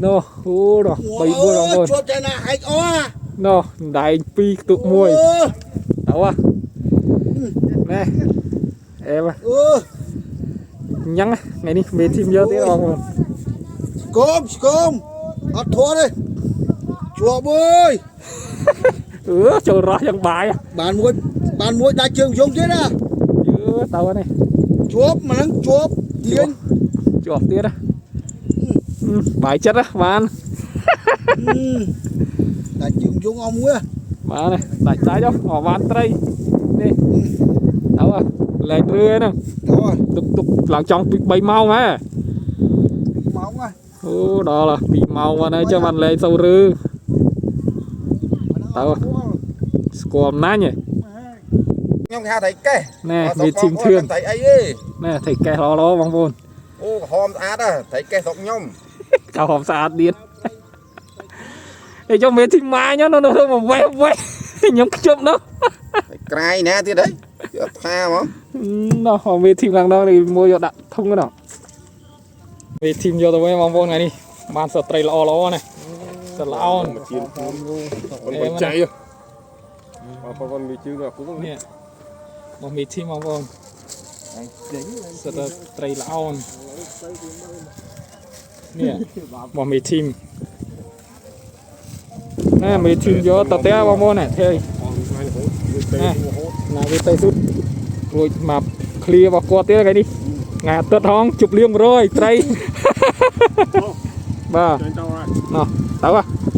នោះអូនោះ3 4បងប្អូន ជាប់តែណាហែកអស់ នោះដែង2ខ្ទុកមួយទៅហ៎ណែអែម អឺ ញ៉ាំងថ្ងៃនេះមេធីមយកទៀតបងប្អូន ស្គមស្គមអត់ធေါ်ទេជាប់អើយ អឺចូលរោះយ៉ាងបាយ បានមួយបានមួយដាច់ជើងយងទៀតណា យឺទៅនេះ ជាប់មកហ្នឹងជាប់ទាញ ជាប់ទៀតបាយចិត្តបាន ដាច់ជើងយងអស់មួយ បានដាច់ដាច់អស់បានត្រីនេះទៅលែងរឿហ្នឹង ទៅ ទុកទុកឡើងចង់2 3ម៉ោងហ៎ ម៉ោងហ៎ អូដល់2ម៉ោងបានហើយចាំបានលែងសូវរឿទៅស្គាល់អំណាញ់ហ៎ ខ្ញុំគេហៅត្រីកេះ ណែវាធីមធឿន ត្រីអីទេ ណែត្រីកេះល្អល្អបងប្អូន អូក្រហមស្អាតហ៎ត្រីកេះស្រុកខ្ញុំ ក្រហមស្អាតទៀតអេចុះមេធីមម៉ាញនោះនោះមកវេះវេះខ្ញុំខ្ជប់នោះ ក្រៃណាទៀតហីយកថាហ្មង នោះមេធីមខាងនោះមួយយកដាក់ធុងនោះមេធីមយកទៅវិញបងប្អូនថ្ងៃនេះបានសត្វត្រីល្អល្អណាស់សត្វល្អន មកជៀនអូនបច្ច័យបងប្អូនមានជឿដល់គូ នេះមកមេធីមបងប្អូនសត្វត្រីល្អននេះមកមេធីមណាមេធីមយកតតែបងប្អូនណាទេ ណា ណាវាទៅសុទ្ធរួចមកឃ្លៀរបស់គាត់ទៀតថ្ងៃនេះថ្ងៃអាទិត្យហងជប់លៀង100ត្រីបាទ ចាញ់តោ ណោះទៅហ៎